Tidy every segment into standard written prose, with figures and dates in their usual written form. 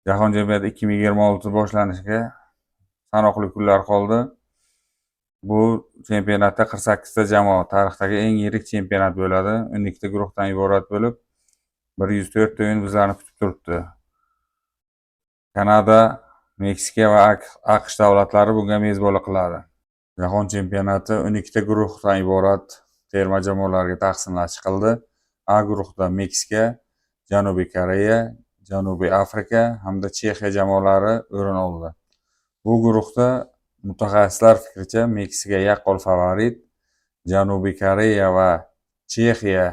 Jahon chempionati 2026 boshlanishiga sanoqli kunlar qoldi. Bu chempionatda 48 ta jamoa, tarixdagi eng yirik chempionat bo'ladi. 12 ta guruhdan iborat bo'lib, 104 ta o'yin bizlarni kutib turibdi. Kanada, Meksika va AQSh davlatlari bunga mezbonlik qiladi. Jahon chempionati 12 ta guruhdan iborat terma jamoalarga taqsimlab chiqildi. A guruhida Meksika, Janubiy Koreya, Janubiy Afrika hamda Chexiya jamoalari o'rin oldi. Bu guruhda mutaxassislar fikricha Meksika yaqqol favorit, Janubiy Koreya va Chexiya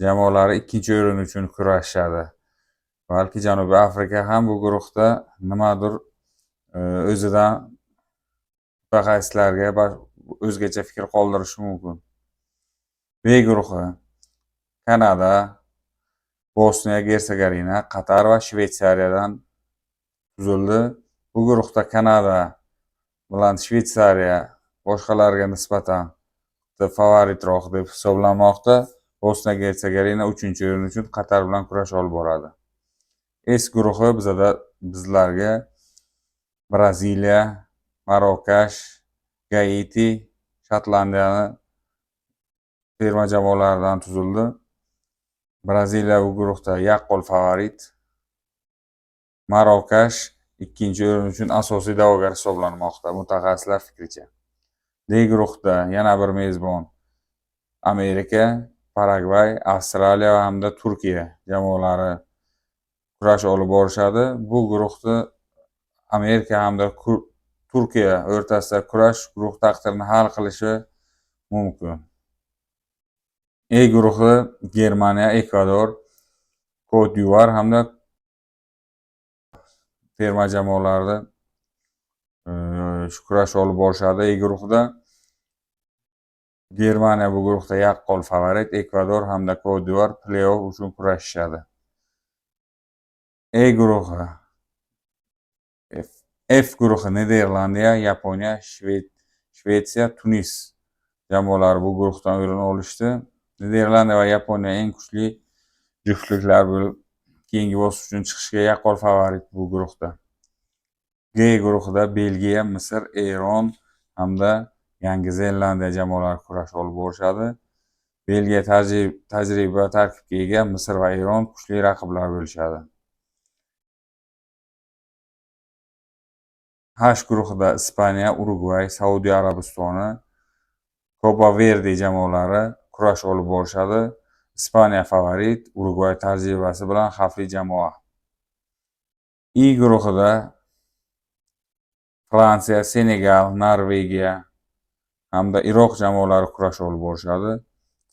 jamoalari ikkinchi o'rin uchun kurashishadi. Balki Janubiy Afrika ham bu guruhda nimadir o'zidan mutaxassislarga o'zgacha fikr qoldirishi mumkin. B guruhi: Kanada, Bosniya Gersegovina, Qatar va Shvetsariyadan tuzildi. Bu guruhda Kanada bilan Shvetsariya boshqalarga nisbatan favoritroq deb hisoblanmoqda. Bosniya Gersegovina uchinchi o'rin uchun Qatar bilan kurash olib boradi. S guruhi bizlarga Braziliya, Marokash, Gaiti, Shotlandiyani terma jamoalaridan tuzildi. Braziliya bu guruhda yaqqol favorit. Marokash ikkinchi o'rin uchun asosiy da'vogar hisoblanmoqda mutaxassislar fikricha. D guruhida yana bir mezbon Amerika, Paragvay, Avstraliya hamda Turkiya jamoalari kurash olib borishadi. Bu guruhda Amerika hamda Turkiya o'rtasida kurash guruh taqdirini hal qilishi mumkin. E guruhi: Germaniya, Ekvador, Kot-d'Ivuar hamda terma jamoalarida shu kurash olib borishadi E guruhida. Germaniya bu guruhda yaqqol favorit, Ekvador hamda Kot-d'Ivuar pley-off uchun kurashishadi. E guruhi F, F guruhi: Niderlandiya, Yaponiya, Shvetsiya, Tunis jamoalari bu guruhdan o'rin olishdi. Niderlandiya va Yaponiya eng kuchli juftliklar bo'lib, keyingi bosqich uchun chiqishga yaqqol favorit bu guruhda. G guruhida Belgiya, Misr, Eron hamda Yangi Zelandiya jamoalari kurash olib borishadi. Belgiya tajriba tarkibga ega, Misr va Eron kuchli raqiblar bo'lishadi. H guruhida Ispaniya, Urugvay, Saudiya Arabistoni, Kopa Verde jamoalari kurash olib borishadi. Ispaniya favorit, Urugvay tajribasi bilan xavfli jamoa. I guruhida Fransiya, Senegal, Norvegiya hamda Iroq jamoalari kurash olib borishadi.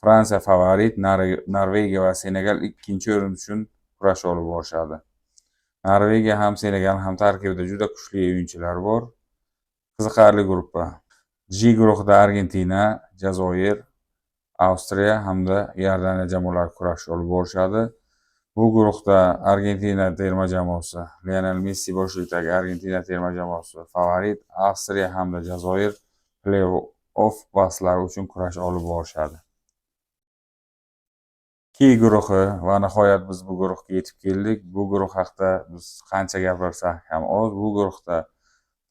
Fransiya favorit, Norvegiya va Senegal ikkinchi o'rin uchun kurash olib borishadi. Norvegiya ham, Senegal ham tarkibida juda kuchli o'yinchilar bor. Qiziqarli gruppa. G guruhida Argentina, Jazoir, Avstriya hamda Iordaniya jamoalari kurash olib borishadi. Bu guruhda Argentina terma jamoasi, Lionel Messi boshchiligidagi Argentina terma jamoasi favorit, Avstriya hamda Jazoir pley-off bahslari uchun kurash olib borishadi. K guruhi va nihoyat biz bu guruhga yetib keldik. Bu guruh haqida biz qancha gapirsak ham oz. Bu guruhda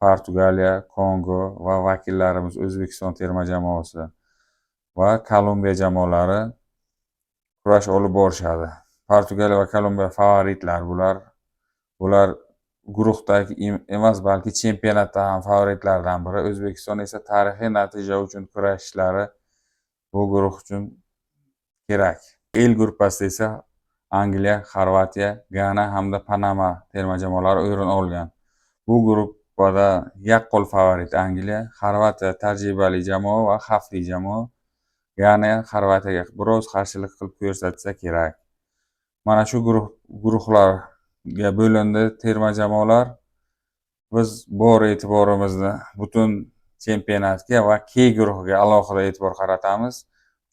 Portugaliya, Kongo va vakillarimiz O'zbekiston terma jamoasi va Kolumbiya jamoalari kurash olib borishadi. Portugaliya va Kolumbiya favoritlar bular. Bular guruhdagi emas, balki chempionatda ham favoritlardan biri. O'zbekiston esa tarixiy natija uchun kurashishlari bu guruh uchun kerak. L gruppasida esa Angliya, Xorvatiya, Gana hamda Panama terma jamoalari o'rin olgan. Bu gruppada yaqqol favorit Angliya, Xorvatiya tajribali jamoa va xavfli jamoa. Gana Xorvatiyaga biroz qarshilik qilib ko'rsatsa kerak. Mana shu guruhlarga bo'lindi terma jamoalar. Biz bor e'tiborimizni butun chempionatga va K guruhiga alohida e'tibor qaratamiz.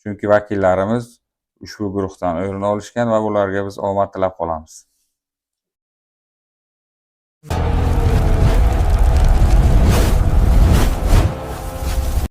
Chunki vakillarimiz ushbu guruhdan o'rin olishgan va ularga biz omad tilab qolamiz.